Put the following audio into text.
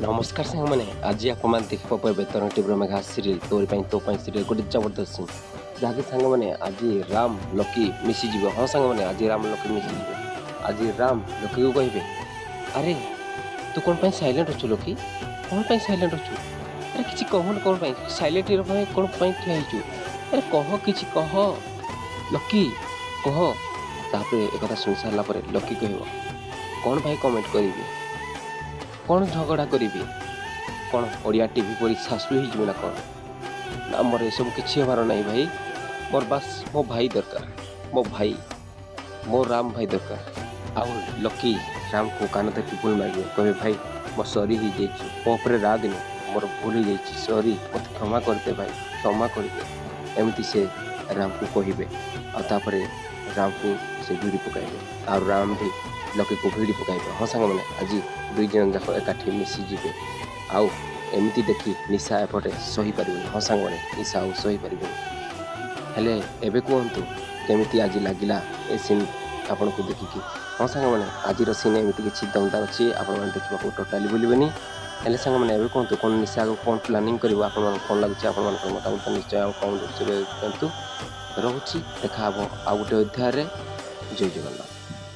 ନମସ୍କାର ସାଙ୍ଗମାନେ, ଆଜି ଆପଣମାନେ ଦେଖିବାକୁ ପାଇବେ ତରଙ୍ଗ ଟିଭିର ମେଗା ସିରିଏଲ୍ ତୋରି ପାଇଁ ତୋ ପାଇଁ ସିରିଏଲ୍ ଗୋଟେ ଜବରଦସ୍ତ ସିନ୍, ଯାହାକି ସାଙ୍ଗମାନେ ଆଜି ରାମ ଲକି ମିଶିଯିବ। ହଁ ସାଙ୍ଗମାନେ, ଆଜି ରାମ ଲକି ମିଶିଯିବେ। ଆଜି ରାମ ଲକିକୁ କହିବେ, "ଆରେ, ତୁ କ'ଣ ପାଇଁ ସାଇଲେଣ୍ଟ ଅଛୁ? ଲକି, କ'ଣ ପାଇଁ ସାଇଲେଣ୍ଟ ଅଛୁ? ଆରେ, କିଛି କହୁନୁ, କ'ଣ ପାଇଁ ସାଇଲେଣ୍ଟ ପାଇଁ କ'ଣ ପାଇଁ ଠିଆ ହେଇଛୁ? ଆରେ କହ, କିଛି କହ ଲକି, କହ।" ତାପରେ ଏକଥା ଶୁଣି ସାରିଲା ପରେ ଲକି କହିବ, "କ'ଣ ଭାଇ କମେଣ୍ଟ କରିବି? କ'ଣ ଝଗଡ଼ା କରିବି? କ'ଣ ଓଡ଼ିଆ ଟିଭି ପରି ଶାଶୁ ହେଇଯିବି ନା କ'ଣ? ନା, ମୋର ଏସବୁ କିଛି ହେବାର ନାହିଁ ଭାଇ। ମୋର ବାସ୍ ମୋ ଭାଇ ଦରକାର, ମୋ ଭାଇ, ମୋ ରାମ ଭାଇ ଦରକାର।" ଆଉ ଲକି ରାମକୁ କାନ ଧରିକି ଭୁଲ ମାଗିବେ। କହିବେ, "ଭାଇ, ମୋ ସରି ହେଇଯାଇଛି, ମୋ ଉପରେ ରାଗନି, ମୋର ଭୁଲ ହେଇଯାଇଛି, ସରି, ମୋତେ କ୍ଷମା କରିଦେ ଭାଇ, କ୍ଷମା କରିଦେ।" ଏମିତି ସେ ରାମକୁ କହିବେ ଆଉ ତାପରେ ରାମକୁ ସେ ଭିଡ଼ି ପକାଇବେ ଆଉ ରାମ ବି ଲକିକୁ ଭିଡ଼ି ପକାଇବେ। ହଁ ସାଙ୍ଗମାନେ, ଆଜି ଦୁଇ ଜଣ ଯାକ ଏକାଠି ମିଶିଯିବେ। ଆଉ ଏମିତି ଦେଖି ନିଶା ଏପଟେ ସହିପାରିବନି। ହଁ ସାଙ୍ଗମାନେ, ନିଶା ଆଉ ସହିପାରିବନି। ହେଲେ ଏବେ କୁହନ୍ତୁ, କେମିତି ଆଜି ଲାଗିଲା ଏ ସିନ୍ ଆପଣଙ୍କୁ ଦେଖିକି? ହଁ ସାଙ୍ଗମାନେ, ଆଜିର ସିନ୍ ଏମିତି କିଛି ଦମଦାର ଅଛି, ଆପଣମାନେ ଦେଖିବାକୁ ଟୋଟାଲି ଭୁଲିବେନି। ହେଲେ ସାଙ୍ଗମାନେ, ଏବେ କୁହନ୍ତୁ, କ'ଣ ନିଶା ଆଗକୁ କ'ଣ ପ୍ଲାନିଂ କରିବ? ଆପଣମାନଙ୍କୁ କ'ଣ ଲାଗୁଛି? ଆପଣମାନଙ୍କର ମତାମତ ନିଶ୍ଚୟ ଆଉ କମେଣ୍ଟ ବକ୍ସରେ ଦିଅନ୍ତୁ। ରହୁଛି, ଦେଖା ହେବ ଆଉ ଗୋଟେ ଅଧ୍ୟାୟରେ। ଜୟ ଜଗନ୍ନାଥ।